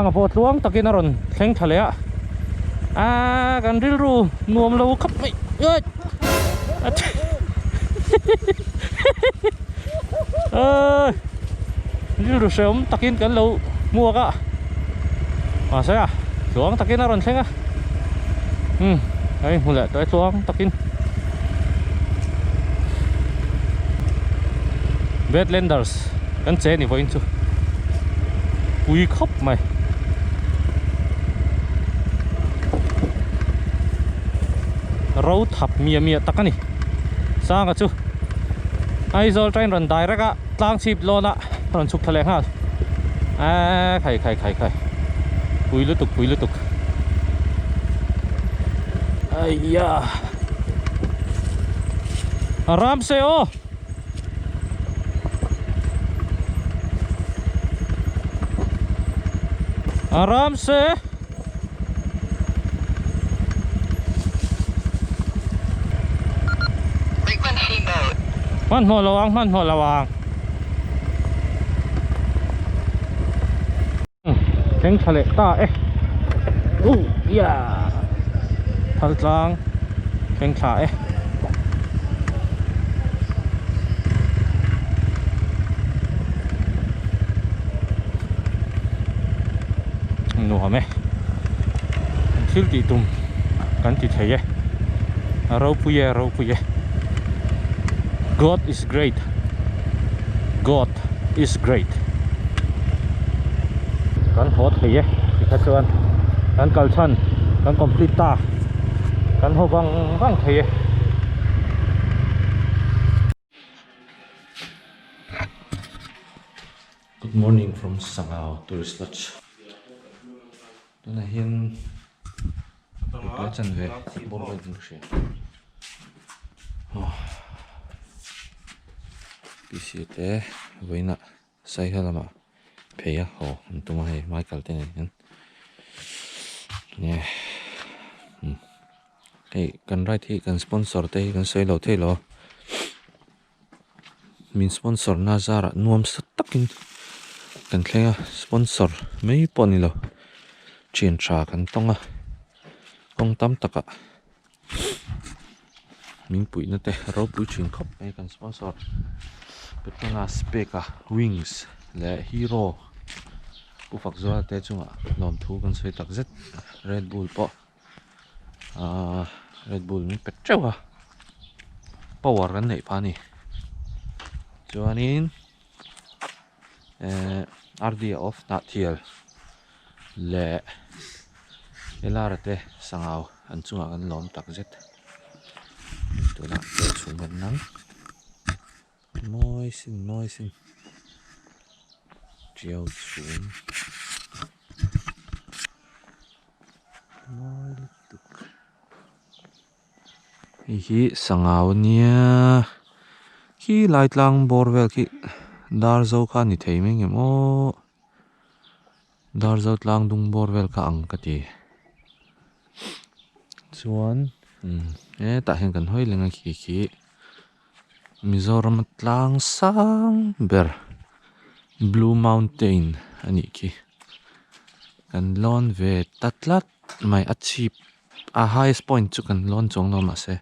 Sanga pawh tluang takin a rawn thleng tha leh a, aaa kan rilru nuam lo khawp mai aaa rilru hrehawm takin kan lo hmuak a, mahse a tluang takin a rawn thleng a, umm a inhmu leh tawh e tluang takin. Badlanders kan che ni vawiin chu pui khawp mai. Ro thap miah miah tak a ni. Sanga chu Aizawl train rawn direct a tlang chhip lawn a rawn chhuk thla leh nghal. Eee khai khai khai khai pui lutuk pui lutuk. Aiya a ram se aw. Aram se Hmanhmawh lo ang hmanhmawh lo ang. Thleng tha leh ta e uh yeah thal tlang thleng thla e. Nuam e thil tih tum kan ti thei e a ropui e a ropui e God is great God is great kan haw thei e tikha chuan kan kal chhan kan complete ta kan haw vang vang thei e. Good morning from Sangau tourist lodge tunah hian ruk leh chanve bawr vel in ka hria PC te vawiinah saiha lamah phei a haw an tum a hei Michael te nen hian nge hei kan ride hi kan sponsor te hi kan sawi lo thei lo a. Min sponsor na zarah nuam sa takin kan thleng a sponsor mai pawh a ni lo thian tha kan tawng a kawng tam takah min puihna te ropui thin khawp mai kan sponsor Petronas peka wings leh hero pu fak zuala te chungah lawmthu kan sawi tak zet red bull pawh. Ahh red bull min pe teuh a power kan neih phah a ni chuanin ehh r d of hnahthial leh helara te sangau an chungah kan lawm tak zet tunah chaw chhum kan nang mawi sin mawi sin tiau chhum. Mawi lutuk hei hi sangau ania khi lai tlang bawr vel khi dar zo kha a ni thei mai ngem aw dar zo tlang dung bawr vel kha ang ka ti chuan hetah hian kan hawi leng a khi khi Mizoram tlang sang ber Blue Mountain a nih khi kan lawn ve ta tlat mai a chhip a highest point chu kan lawn chuang lo mahse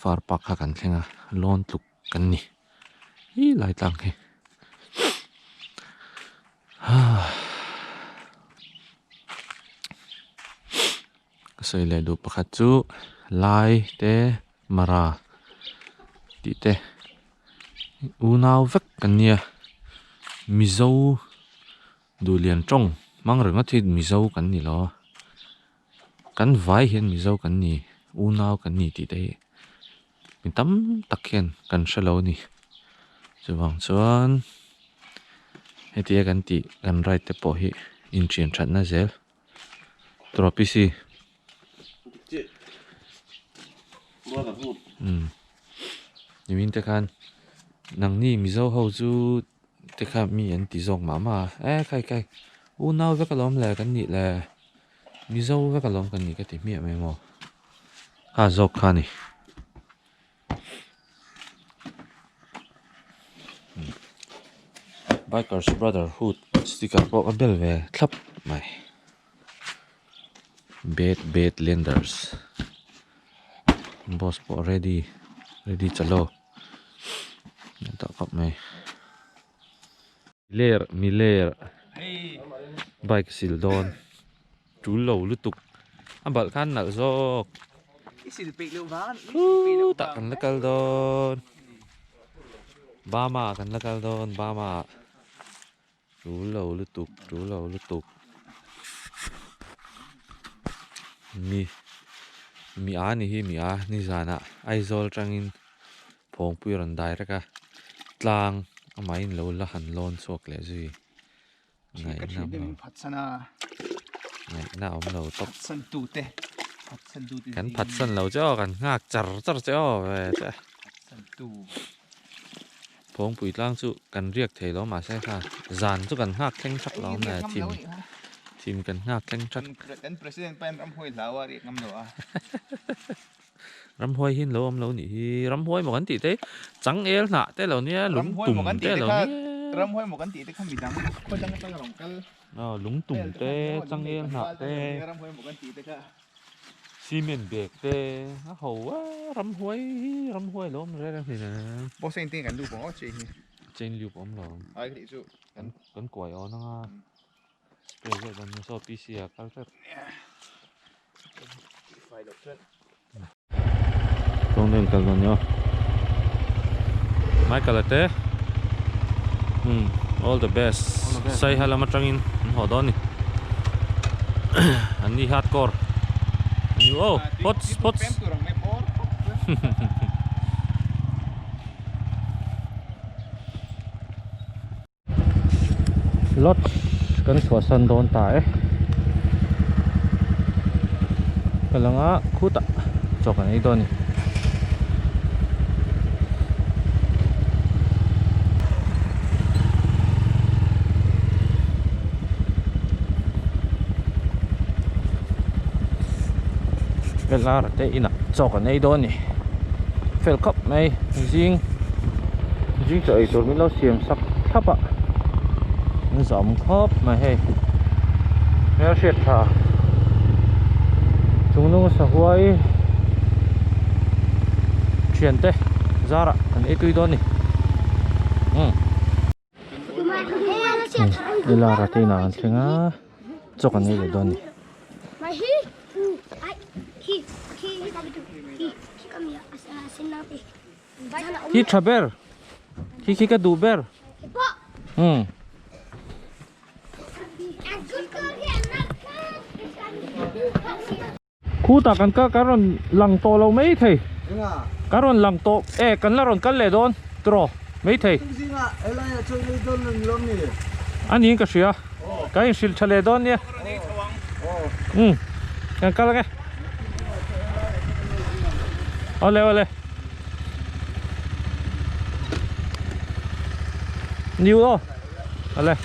far park kha kan thleng a lawn tluk kan ni hi lai tlang hi Ka sawi leh duh pakhat chu lai te mara tih te unau vek kan nia mizo duhlian tawng hmang ringawt hi mizo kan ni lo kan vai hian mizo kan ni unau kan ni tih te hi mi tam tak hian kan hre lo a ni chuvang chuan hetia kan tih kan ride te pawh hi inthian thatna zel. Trophy si. Um. Nimin te khan nangni Mizo ho chu te kha mi an ti zawk mah mah a e khai khai unau vek alawm le kan nih le Mizo vek alawm kan nih ka ti hmiah mai maw kha zawk kha a ni. Bikers Brotherhood sticker pawh a bel ve thlap. mai bed bed lenders boss pawh ready ready chalo tah khawp mai ler mi ler bike sil dawn tul lo lutuk a balh khan nalh zawk khutah kan la kal dawn Bama kan la kal dawn Bama tul lo lutuk tul lo lutuk mi mi a ni hi mi a nizanah Aizawl atangin phawngpui a rawn dai rek a tlang amahin lo la han lawn chhuak leh zui. Ngaihna awm lo tawp. Kan phatsan lo che aw, kan nghak char char che aw ve che. Phawngpui tlang chu kan riak thei lo mahse kha zan chu kan nghak thleng thak lo awm e thim thim kan nghak thleng thak. Ramhuai hi an lo awm lo nih hi. Ramhuai maw kan tih te changel hnah te lo nia lungtum te lo nia. Ramhuai maw kan tih te kha midang khaw dang atanga rawn kal. Aw lungtum te changel hnah te. Ramhuai maw kan tih te kha. Cement bag te a ho a ramhuai hi ramhuai lo awm reng reng hleinem. Pawh seng te kan lup ang aw chain hi. Chain lup awm lo. Ai ka tih chu. Kan kuai awn anga. Spray zeuh dan saw PC ah kal tep. Tawng deuh in kal dawn ni aw. Michael a te. Hmm, all the best. Saiha lam atangin an haw dawn ni. An ni hardcore. Ni oh, pots pots. Lodge kan chhuahsan dawn ta e ka langa khutah chaw kan ei dawn a ni. Lar te inah chaw kan ei dawn a ni fel khawp mai zing zing chaw ei tur min lo siam sak thlap a an zam khawp mai hei hmelhriat tha chung nung sahuai thian te zarah kan ei tui dawn a ni umm. Lara te inah an thleng a chaw kan ei leh dawn a ni. Khi tha ber khi khi ka duh ber umm. Khutah kan kal kan rawn lang tawh lo mai thei. Kan rawn lang tawh e kan la rawn kal leh dawn tiraw mai thei. A niin ka hria kan inhrilh tha leh dawn nia. Umm kan kal ange. Awle awle. New aw. Awle.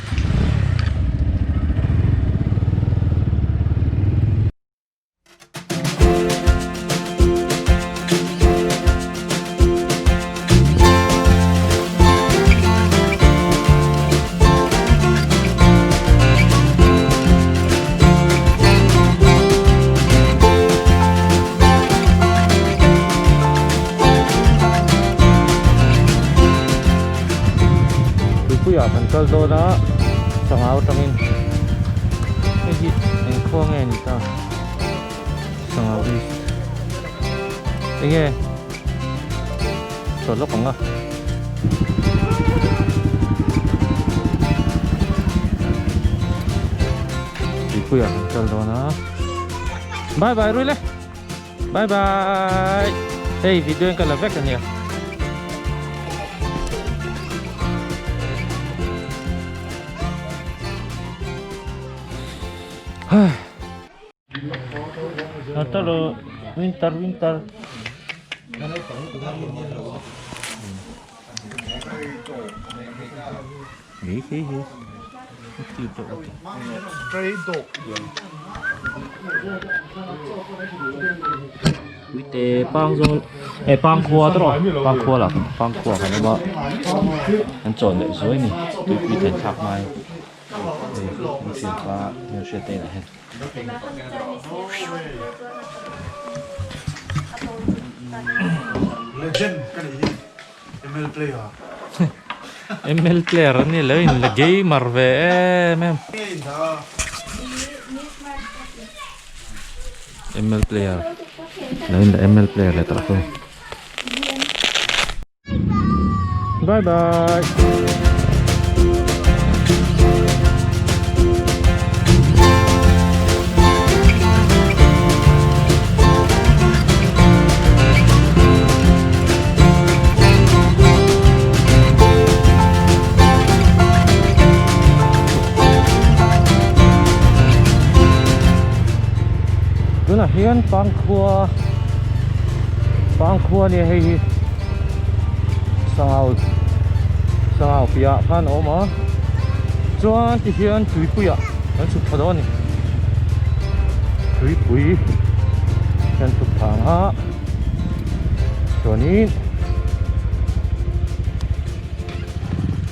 Tuipuiah kan kal dawn a sangau atangin hei hi eng khua nge ni ta sangau east enge chawlh lawk ang a. Tuipuiah kan kal dawn a bye bye Ruile. Bye bye. Hei video in ka la vek ania. Atalo winter winter. Hi hi hi. Uite pang zawng e pang khua te rawh pang khua lah pang khua kan awm a an chawn leh zuai a ni tuipui thlen thlak mai hei an Thianpa hmelhriat te inah hian. Legend ka nih hi ML player. ML player an ni lo in la gamer ve em em. ML player lo in la ML player leh tawh thung. Bye bye. Tunah hian Pangkhua Pangkhua nia hei hi Sangau Sangau piahah khan a awm a chuan tihian tuipuiah kan chhuk thla dawn a ni tuipui kan chhuk thla ang a chuanin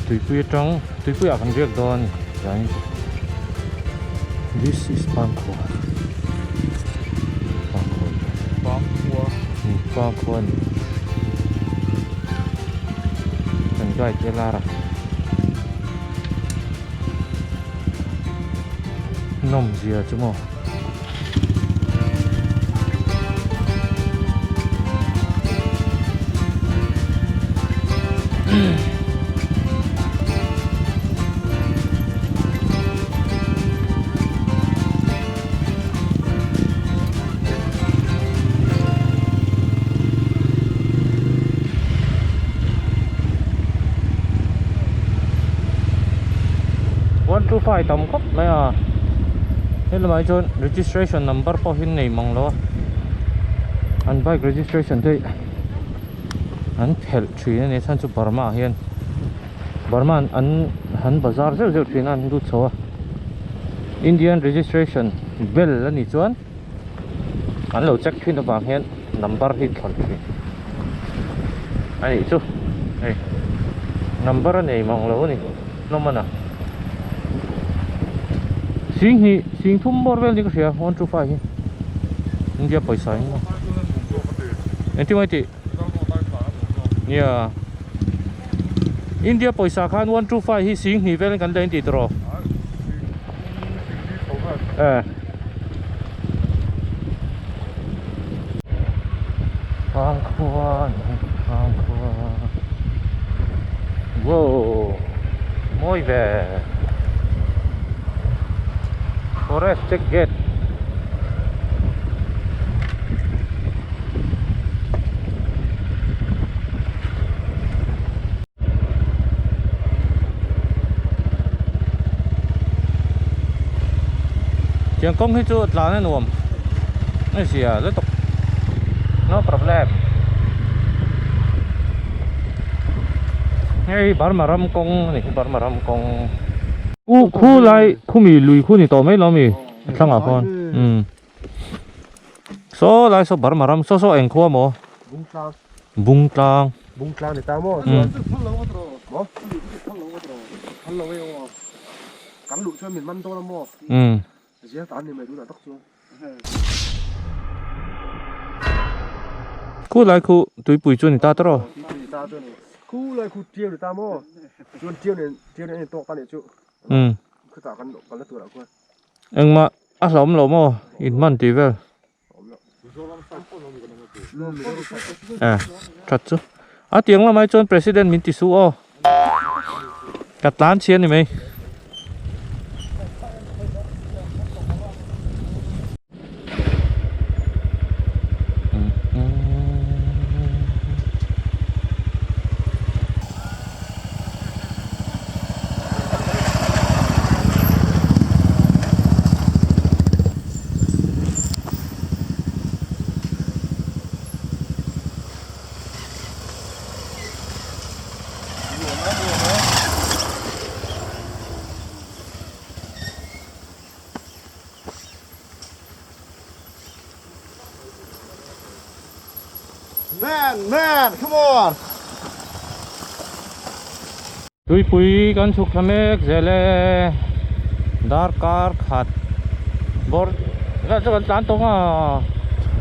tuipui atang tuipuiah kan riak dawn a ni chuanin this is Pangkhua Pangkhua Pangkhua Pangkhua a ni kan guide te lar a nawmzia chu maw. One two five tam khawp mai a helamah hi chuan registration number pawh hi nei mang lo a an bike registration te an phelh thin a ni chhan chu Burma ah hian Burma an han bazar zeuh zeuh thin a an lut chho a Indian registration bel a nih chuan an lo check thin avang hian number hi thawn thin a nih chu hei number a nei mang lo a ni hlawm a na singhnih sing thum bawr vel ni ka hria one two five hi India pawisa in engtin mai tih nia India pawisa khan one two five hi singhnih vel in kan daih tih tawh eh Pangkhua Pangkhua wow mawi ve forest check gate Tiang kawng hi chu tlan a nuam a zia lutuk no problem hei Burma ram kawng a ni Burma ram kawng khu khu lai khumi lui khu ni tawh mai lo mi a thlangah khawn umm saw lai saw Burma ram saw saw eng khua maw Bungtlang Bungtlang ni ta maw umm Kan luh chuan min man dawn a maw? Umm. Zia ta an ni mai tunah tak chuan. Khu lai khu tuipui chu ni ta tawh rawh. Tuipui ni ta chuan khu lai khu tiau ni ta maw? Chuan tiau nen tiau nen a in tawk ta nih chu. Umm. Khutah kan kan la tur ah khuan. Engmah a hlauhawm lo maw in man tih vel. Eh that chu a tiang lamah hi chuan president min ti su aw ka tlan chhia a ni mai. Man, man, come on! Tuipui kan chhuk thla mek zel e. Darkar khat bawr vel chu kan tlan tawng a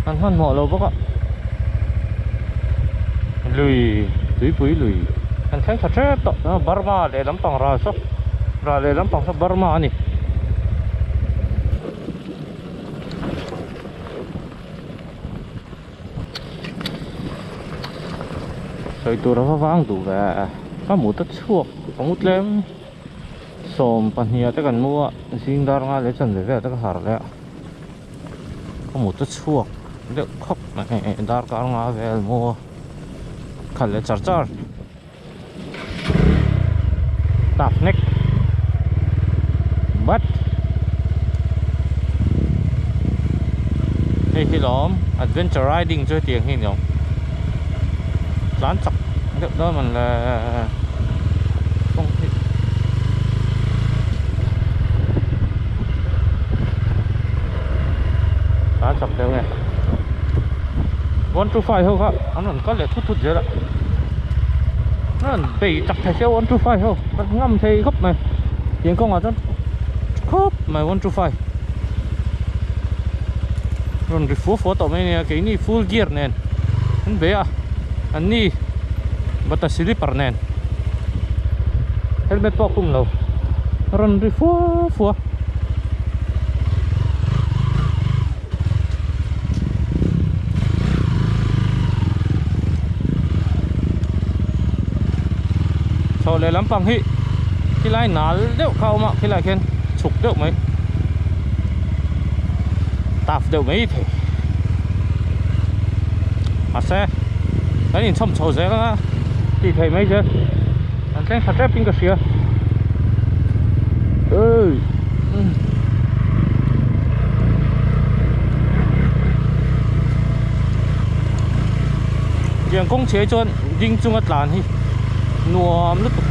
kan hmanhmawh lo bawk a lui tuipui lui kan thleng tha tep tawh Burma leh lampang ral saw ral leh lampang saw Burma a ni. Sawi tur a va vang duh ve ka mut a chhuak ka mu tlem. 12 te kan mu a zing dar nga leh chanve vel te ka har leh a ka mut a chhuak deuh khawp mai darkar nga vel mu a khalh leh char char tak nek but hei hi lawm adventure riding chu hetiang hi a ni awm tlan chak deuh dawn man le. Kawng hi a chak deuh nge 125 ho kha an rawn kal leh thut thut zel a an rawn bei chak thei sia 125 ho an ngam thei khawp mai tiang kawngah chuan khawp mai 125 rawn ri fua fua tawh mai ania keini full gear nen an bei a anni bata silipar nen helmet pawh a khum lo a rawn ri fua fua. Chho leh lampang hi khilai nal deuh kha a awm a khilaiah khian chhuk deuh mai tough deuh mai thei mahse kan inchhawm chho zel anga tih theih mai zel an thleng tha tep in ka hria ey tiang kawng chhiah hi chuan ding chunga tlan hi nuam lutuk.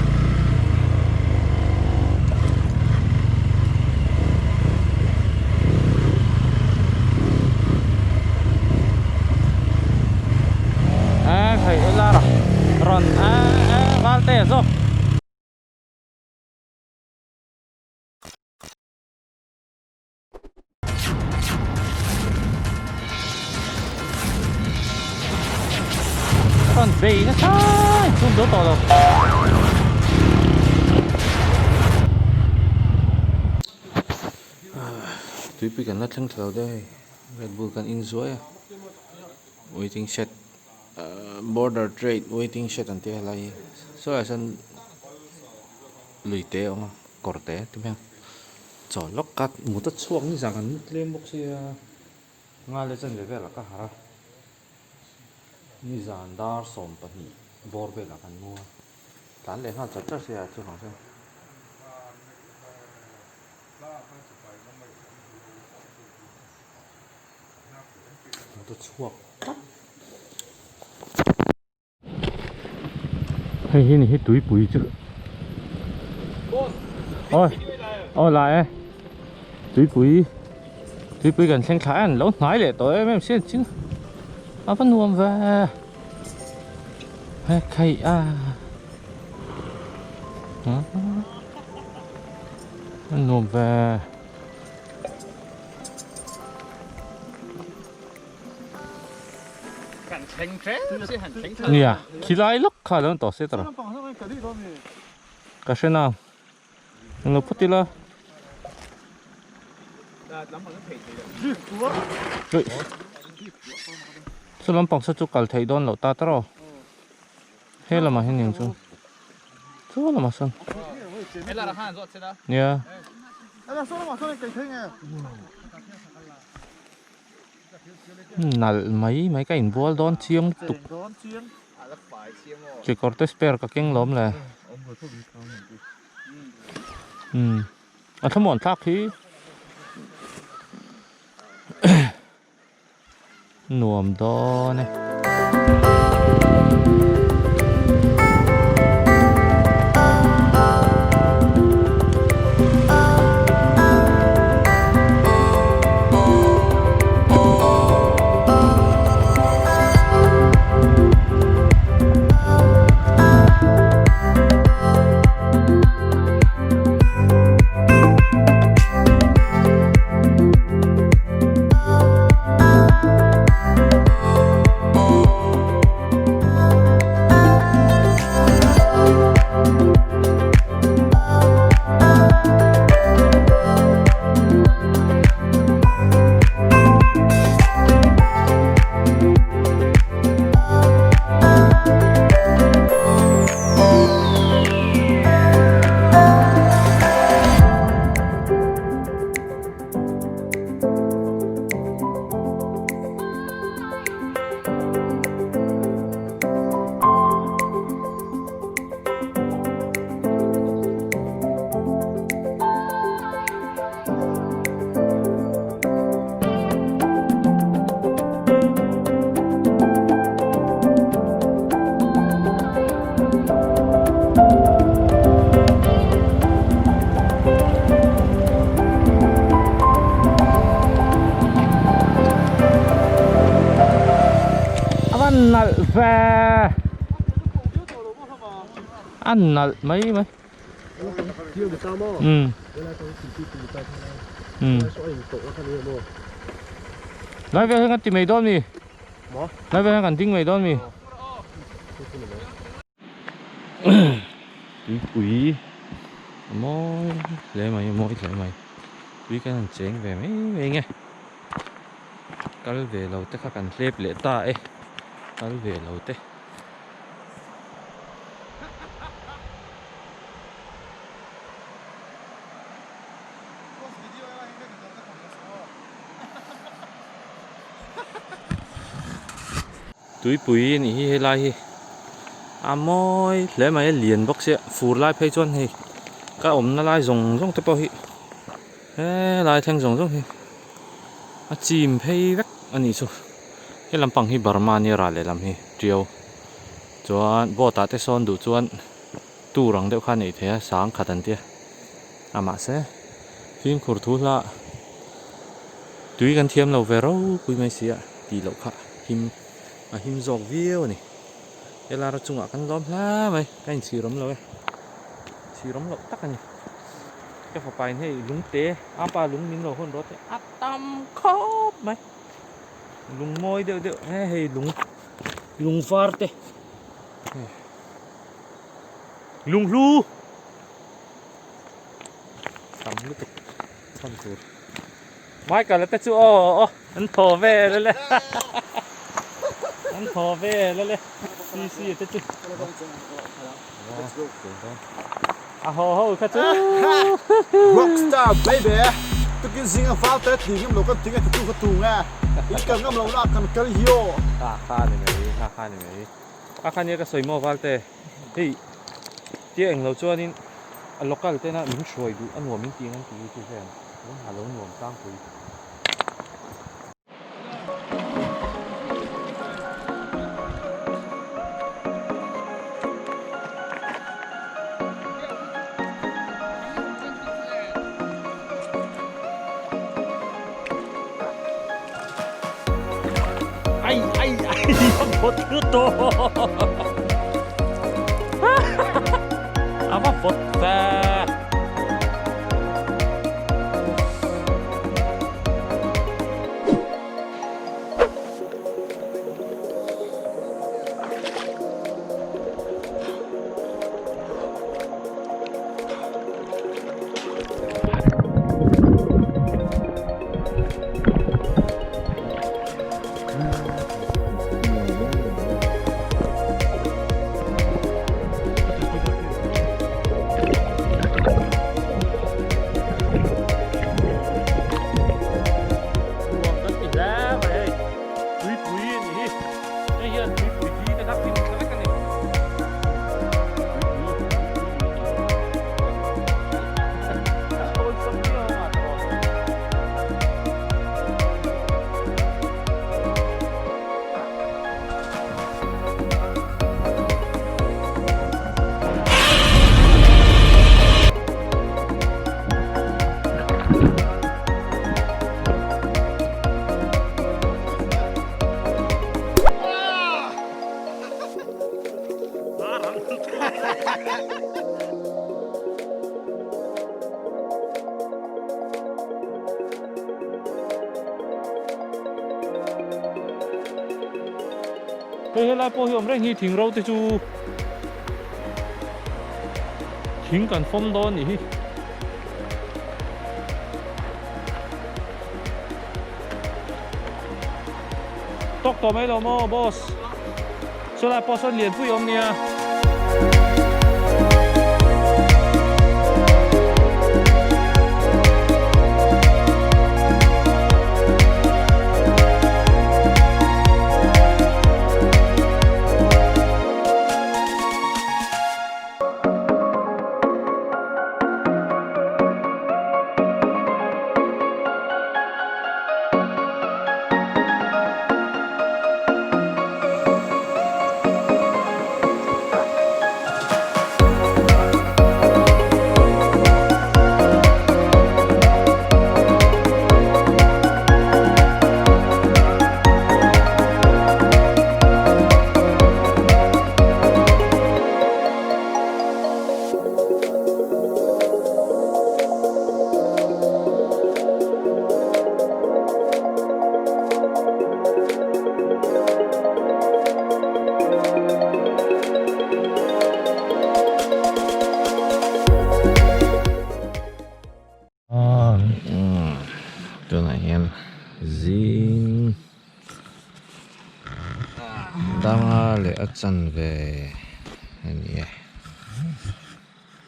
A thei ela rawn a a val te zawk. Rawn bei nasa in chhung zo tawh lo. Tuipui kan la thleng thla lo deuh hei Red Bull kan in zuai a waiting shed border trade waiting shed an tih a helai hi saw lai sawn lui te a awm a kawr te ti mai ang chaw lawk a mut a chhuak nizan kan mu tlem bawk sia nga leh chanve velah ka harh a nizan dar 12 bawr velah kan mu a tlan leh nghal char char sia chuvang chuan. Mut a chhuak tlat. Hei hi ni hi tuipui chu. Ôi, ôi lại e. Tuipui. Tuipui kan thleng thla an lo hnai leh tawh em em sin chin. A va nuam ve. He khai a. A nuam ve. Nia, khilai lawk kha lo tawh se tawh. Ka hre nang. Englo phawt ila. Chu lampang saw chu kal theih dawn loh ta tawh. He lamah hian eng chu chu lamah sawn nia nalh mai mai ka inbual dawn chiang lutuk kekawr te spare ka keng lawm le umm a thlamuan thlak hi nuam dawn e. ve a nalh mai mai um um lai vel hian kan ti mai dawn mi lai vel hian kan ding mai dawn mi tuipui a mawi hle mai a mawi hle mai tui kan han cheng ve mai mai nge kal ve lo te kha kan hlep leh ta e kal ve lo te. Tuipui a nih hi helai hi a mawi hle mai a lian bawk sia fur lai phei chuan hei ka awmna lai zawng zawng te pawh hi helai thleng zawng zawng hi a chim phei vek a nih chu he lampang hi Burma nia ral lehlam hi tiau chuan boat ah te sawn duh chuan tur ang deuh kha a neih theih a sang khat an tia a mahse fimkhur thu hla tui kan thiam lo ve ropui mai si a tih loh kha him a him zawk viau a ni helai a chungah kan lawm hle mai ka inchhir awm lo e chhir awm loh tak a ni ka fapa in hei lungte a pa lung min lo hawn rawh te a tam khawp mai lung mawi deuh deuh he hei lung lung var te lung hlu tam lutuk chhan tur. Michael a te chu aw aw an thaw vel a le an thaw vel a le CC a te chu a haw ho kha chu Rockstar baby tukin zinga val te tling ngam lo kan tinga ti tu kha tu nge in kal ngam lo na kan kal hi aw kha kha ni mai kha kha ni mai a kha nia ka sawi maw val te hei tia englo chuanin a local tena min hruai duh a nuam in tih ang an ti hi chu hian A lo nuam tlangpui. Ai ai ai a vawt lutuk a va vawt ve. Nuam kan ti hle mai hei tuipui a nih hi hei hian tuipui thi te kha fin thla vek a ni Hei helai pawh hi awm reng hi thing ro te chu thing kan fawm dawn a nih hi. Tawk tawh mai lo maw boss? Chulai pawh sawn lianpui awm nia. Zing danga leh a chanve a ni e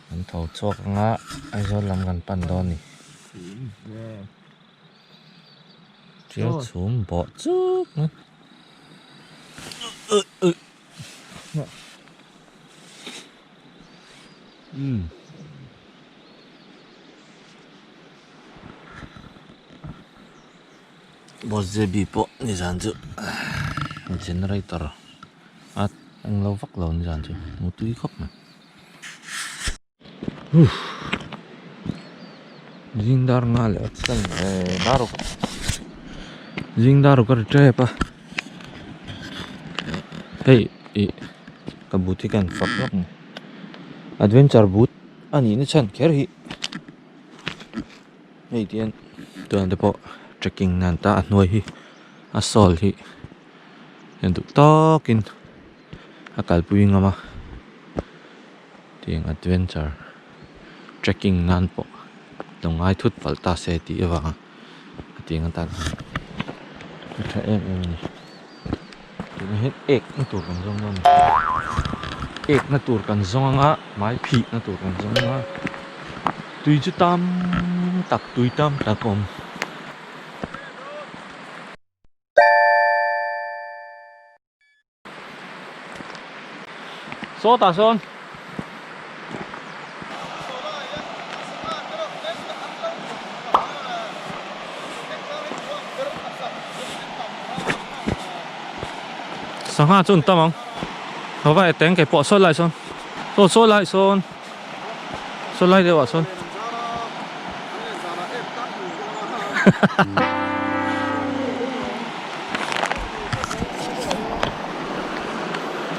kan tho chhuak anga Aizawl lam kan pan dawn a ni tial chhum bawh chuk mai. Boss JB pawh nizan chu generator a englo vak lo nizan chu mu tui khawp mai zing dar nga leh a chan dar ruk zing dar ruk a ri tep a hei ih ka boot hi ka han fak lawk mai adventure boot a nih na chhan kher hi. Hei tihian chuan te pawh trekking nan ta a hnuai hi a sole hi en duh tawkin a kalpui ngam a tiang adventure trekking nan pawh lo ngai thut palh ta se tih avanga hetiang atan a tha em em a ni tunah hian ek na tur kan zawng dawn a ni ek na tur kan zawng anga hmai phih na tur kan zawng anga tui chu tam tak tui tam tak a awm. Sawtah sawn Sangha chu an tam ang Ho va teng kei pawh saw lai sawn saw saw lai sawn saw lai deuh ah sawn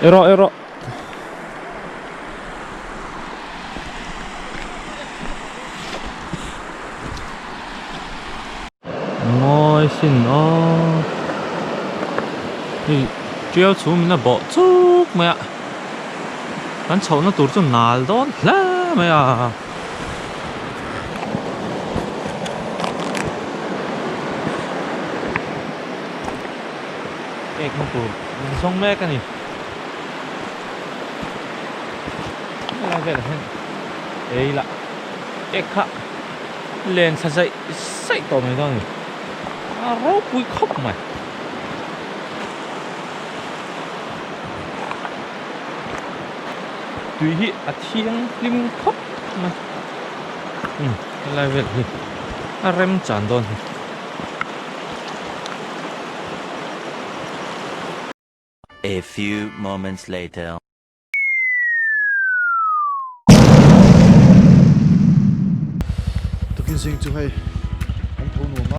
Erawh erawh Ngawi sin aw Hei tiau chhum in a bawh chuk mai a Kan chhohna tur chu nal dawn hle mai a. Ek na tur an zawng mek a ni. Helai velah hian ei lah ek kha len thla zaih zaih tawh mai dawn a ni. A ropui khawp mai. Tui hi a thianghlim khawp mai. Umm helai vel hi a rem chan dawn hi. A few moments later. Tukin zing chu hei an tho nuam a.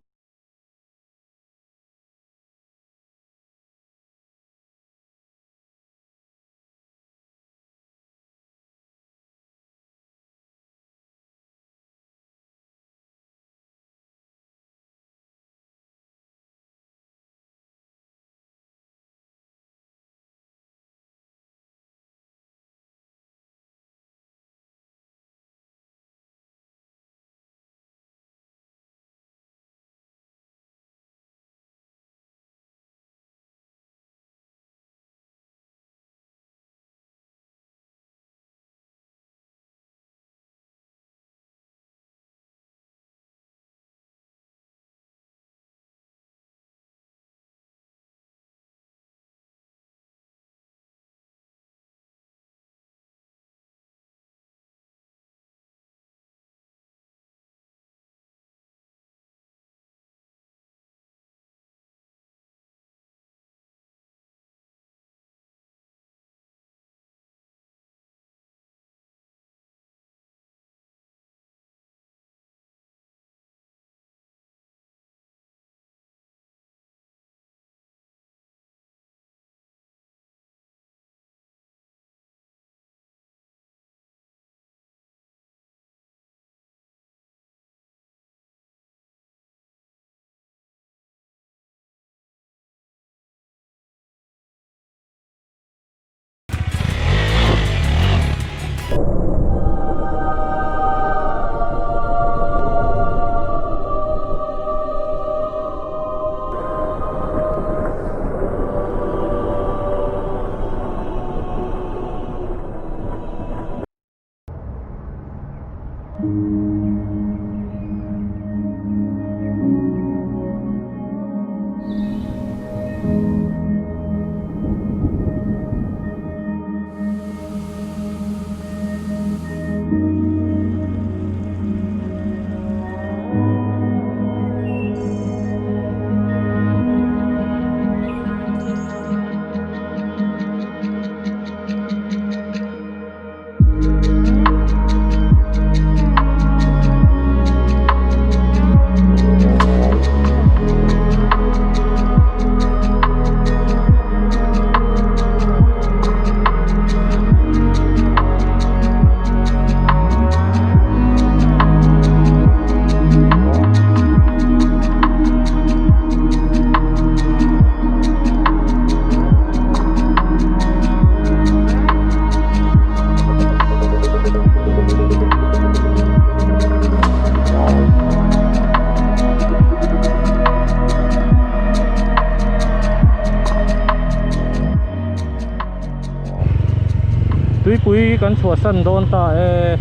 Tuipui kan chhuahsan dawn ta e.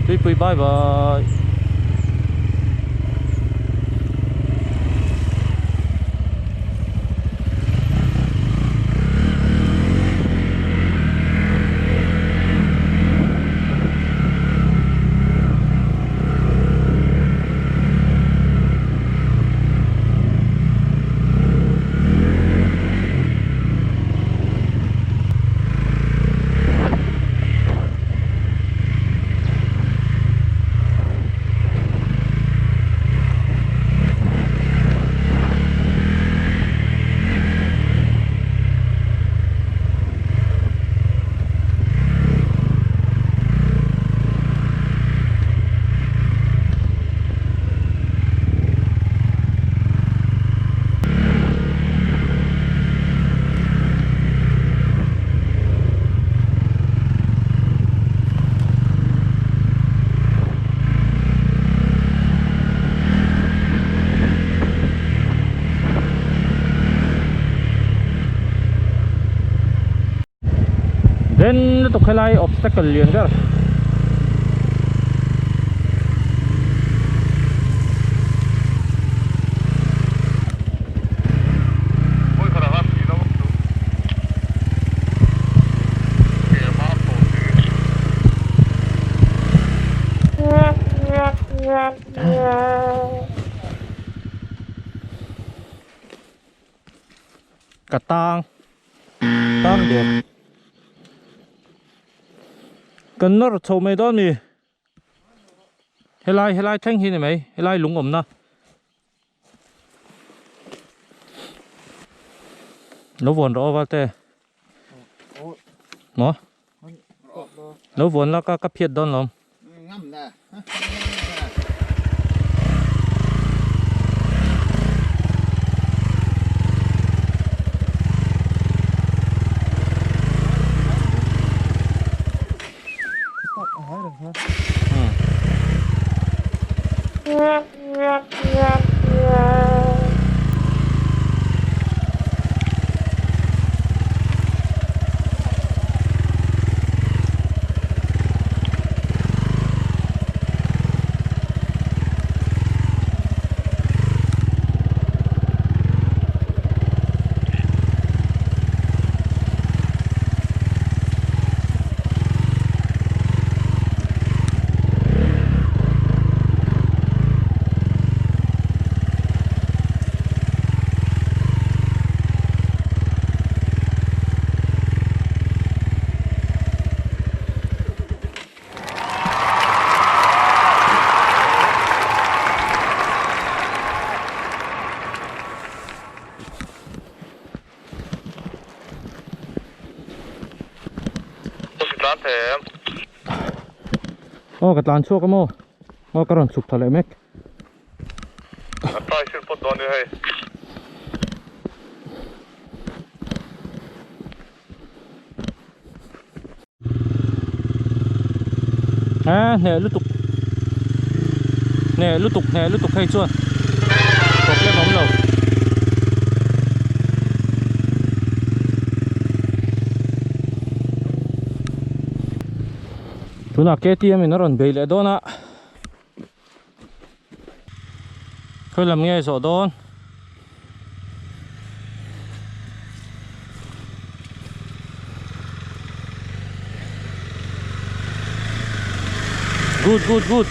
Tuipui bye bye. Den lutuk helai obstacle lian ber. Ka tang tang der kan nawr chho mai dawn mi helai helai thleng hi ni mai helai lung awmna lo vuan rawh aw valte maw lo vuan la ka ka phiat dawn lawm. Aw ka tlan chhuak a maw aw ka rawn chhuk tha leh mek. A tai sir pawt dawn nia hei. A hneh lutuk hneh lutuk hneh lutuk hei chuan problem a awm lo. Tunah KTM in a rawn bei leh dawn a. Khawi lam nge zawh dawn? Good good good.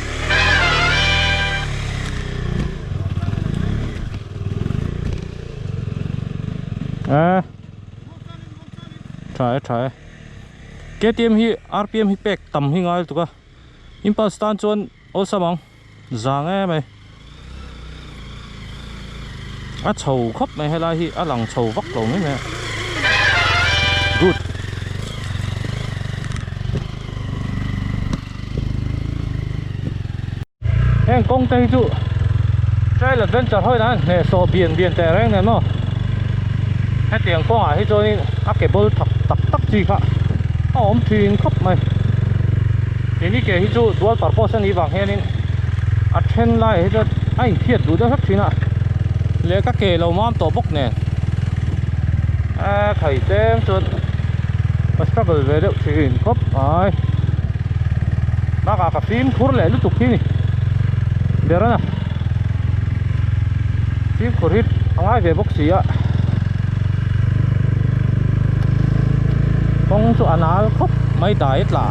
A tha e tha e. KTM hi RPM hi pek tam hi ngai lutuk a. Impulse tan chuan awlsam ang zang em mai a chho khawp mai helai hi a lang chho vak lo mai mai a good heng kawng te hi chu trail adventure hawi nan hnehsawh bian bian teh reng nen maw hetiang kawngah hi chuanin a ke bul thak tak tak chi kha a awm thin khawp mai keini ke hi chu dual purpose a nih vang hianin a then laiah hi chuan a inphiat duh deuh hlek thin a leh ka ke lo mam tawh bawk nen a khai tlem chuan. Ka struggle ve deuh thin khawp mai. Bakah ka fimkhur leh lutuk hi ni ber a na. Fimkhur hi a ngai ve bawk si a. Kawng chu a nal khawp mai dai a tla.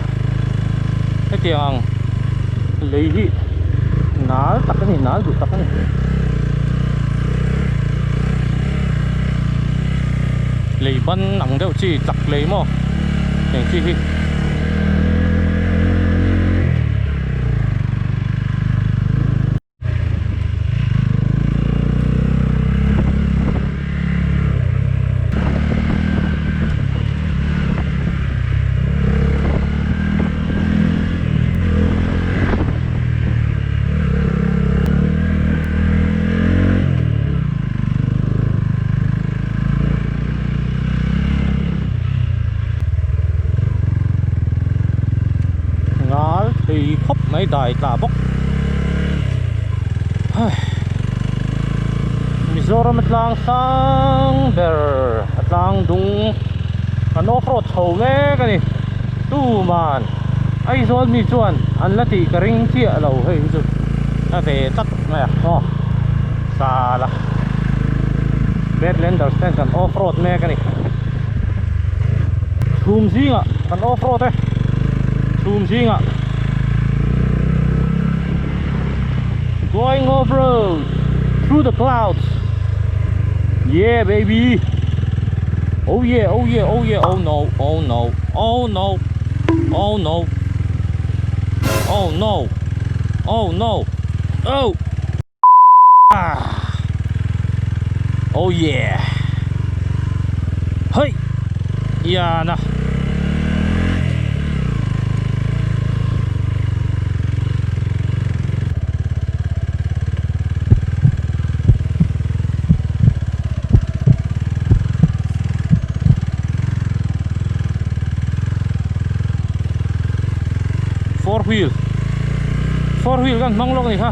Hetiang ang lei hi nal tak a ni nal duh tak a ni. Lei ban ang deuh chi chak lei maw eng chi hi. Ngal thei khawp mai dai tla bawk hei Mizoram a tlang sang ber a tlang dung an off road chho mek a ni tuman Aizawl mi chuan an la tih ka ring chiah lo hei hi chu a ve tlat mai a aw sala Badlanders ten kan off road mek a ni chhum zingah kan off road e chhum zingah going off road through the clouds yeah baby oh yeah oh yeah oh yeah oh no oh no oh no oh no oh no oh no oh ah oh yeah hey yana Four wheel Four wheel kan hmang lawk a ni kha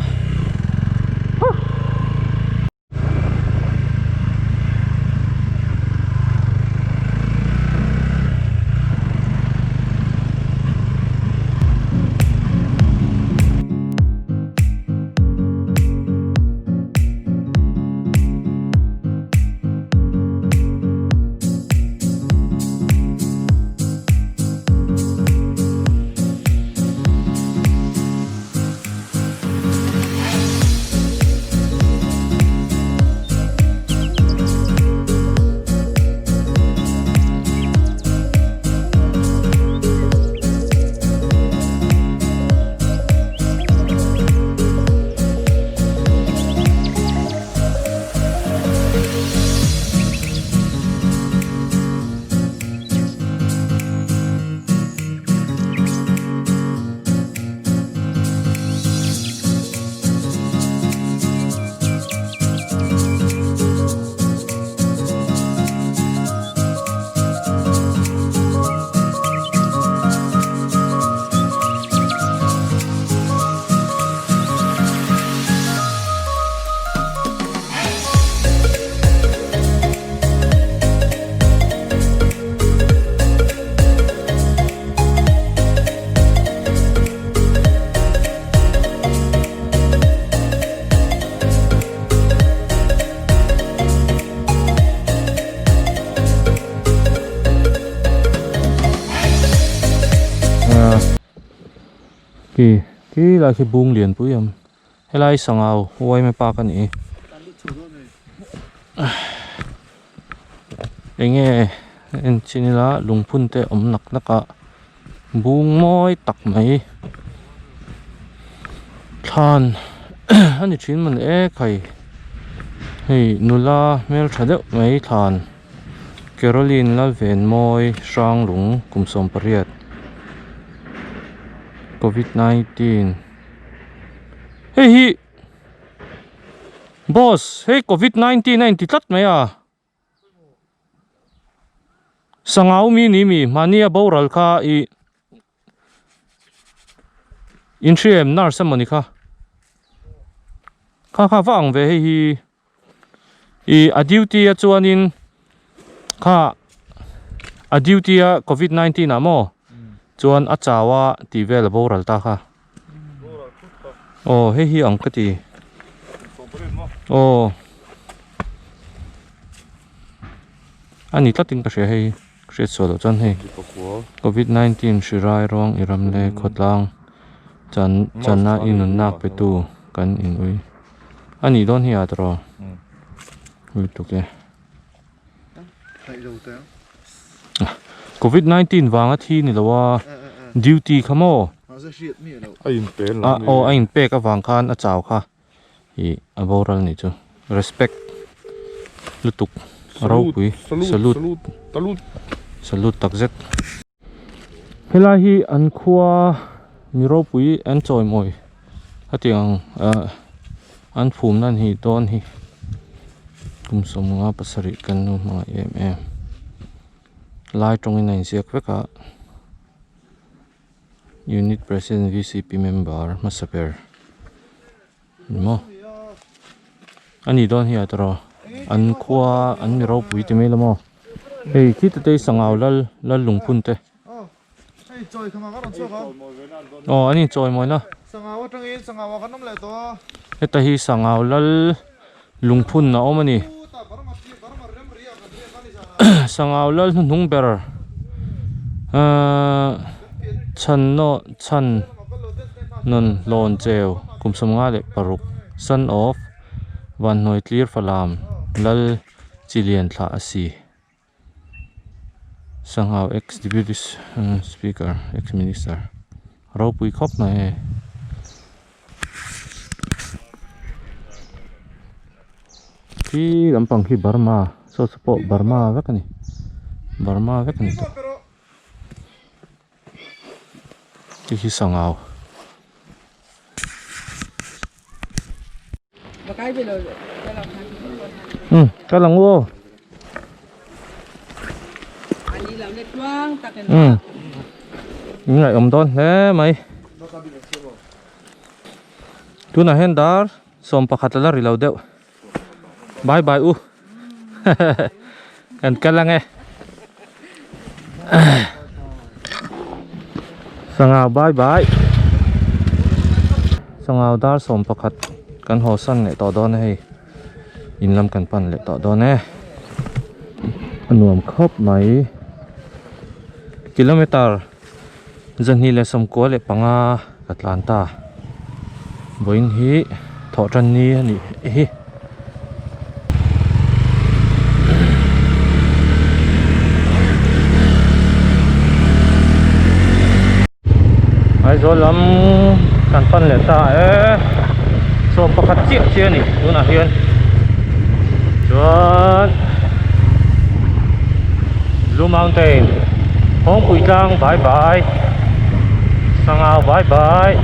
Huh. Khi khi lai khi bung lian pui ang helai sangau uaime park a ni enge en chin ila lungphun te awm nak nak a bung mawi tak mai thlan a ni thin mawn e khai hei nula hmeltha deuh mai thlan Caroline Lalvenmawi Hranglung kum 18 covid 19 hei hi. Boss, hei covid 19 a inti tlat mai a. Sangau mi ni mi mahni a boral kha i in hria em nurse emawni kha. Kha kha va ang ve hei hi i a duty a chuanin kha. A duty a covid 19 ah maw chuan a chau a tih vel a boral ta kha. Aw hei hi ang ka ti. Aw a ni tlatin ka hria hei hriat suah loh chuan hei covid 19 hri rai ruang i ram leh khawtlang chan channa i nunna pe tu kan in ui a nih dawn hi a tawh lutuk e. Covid 19 vanga thi ni lo a duty kha maw a aw a in pek avang khan a chau kha ih a boral nih chu respect lutuk a ropui salute salute tak zet. Helai hi an khua mi ropui an chawimawi hetiang ah an phum nan hi dawn hi kum sawmnga pasarih kan nu hmangaih em em lai tawngin a inziak vek a unit president vcp member hmasa ber ni maw a nih dawn hi a tawrh an khua an mi ropui ti mai lo maw. Hei khi te te sangau lal lal lungphun te. Aw an in chawi mawi na. Heta hi sangau lal lungphun a awm a ni. Sangau lal hnuhnung ber ahh chhan naw chhan nawn hlawn cheu kum sawmnga leh paruk son of Vanhnuai tlir falam lal. Chi lian thlah a si. Sanghau ex deputy speaker ex minister ropui khawp mai hei. Khi lampang khi Burma saw chu pawh Burma vek a ni Burma vek a ni tawh. Khi hi sangau. Um kal ang u aw um in ngaihawm dawn hle mai tunah hian dar sawm pakhat la ri lo deuh bye bye u kan kal ang e sangau bye bye sangau dar sawm pakhat kan haw san leh tawh dawn a hei in lam kan pan leh tawh dawn e a nuam khawp mai kilometer zahnih leh sawmkua leh panga ka tlan ta vawiin hi thawh tan ni a nih hi. Aizawl lam kan pan leh ta e sawm pakhat chiah chiah a ni tunah hian chuan Blue Mountain Hawngpui tlang bye bye Sangau bye bye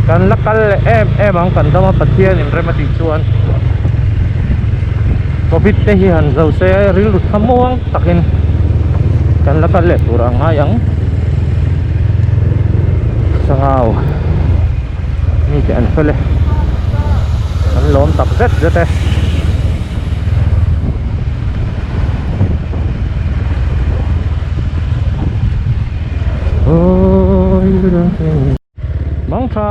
kan la kal leh em em ang kan dam a Pathian in rem a tih chuan Covid te hi han zo se rilru thlamuang takin kan la kal leh tur a ngai ang Sangau mite an fel e an lawm tak zet zet e. Mangtha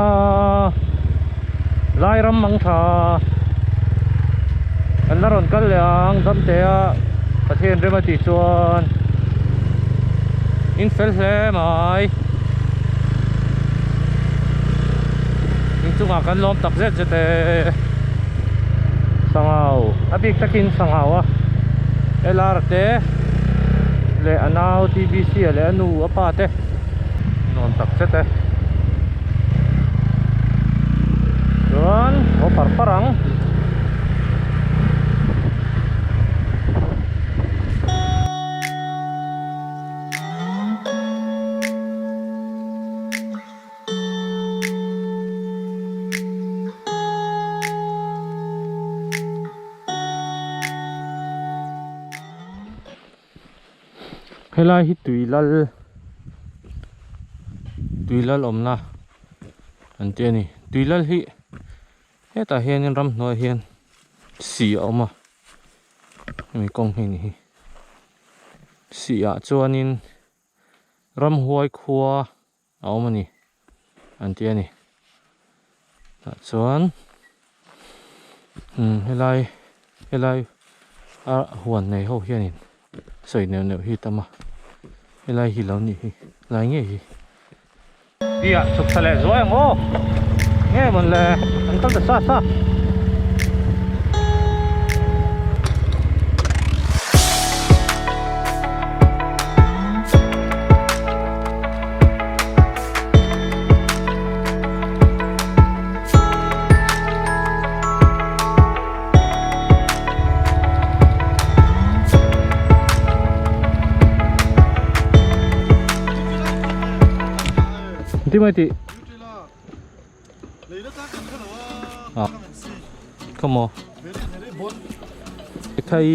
Lairam mangtha an la rawn kal leh ang damte a Pathian rem a tih chuan in fel hle mai inchungah kan lawm tak zet zet e sangau a bik takin sangau a LR te leh a nau T_B_C leh a nu a pa te. Nuam tak zet e. Chuan haw par par ang. Helai hi tui lal tui lal awmna an ti a ni tui lal hi hetah hianin ramhnuai hian si a awm a hemi kawng hi a ni hi. Sih ah chuanin ramhuai khua a awm a ni an ti a ni tah chuan umm helai helai a huan nei ho hianin sawi neuh neuh hi tam a helai hi lo nih hi helai ngei hi. Tia chhuk thla leh zuai ang aw nge mawn le an kal ta sa sa. Ti mai ti. À. Come on. Khai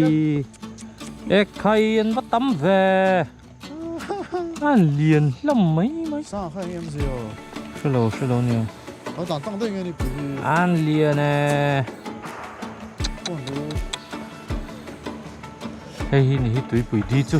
e khai an va tam ve. An lian hlawm mai mai. Sa khai em zio. Hrelo hrelo nia. Lo dan tang deuh nge ni pui hi. An lian e. Hei hi ni hi tuipui di chu.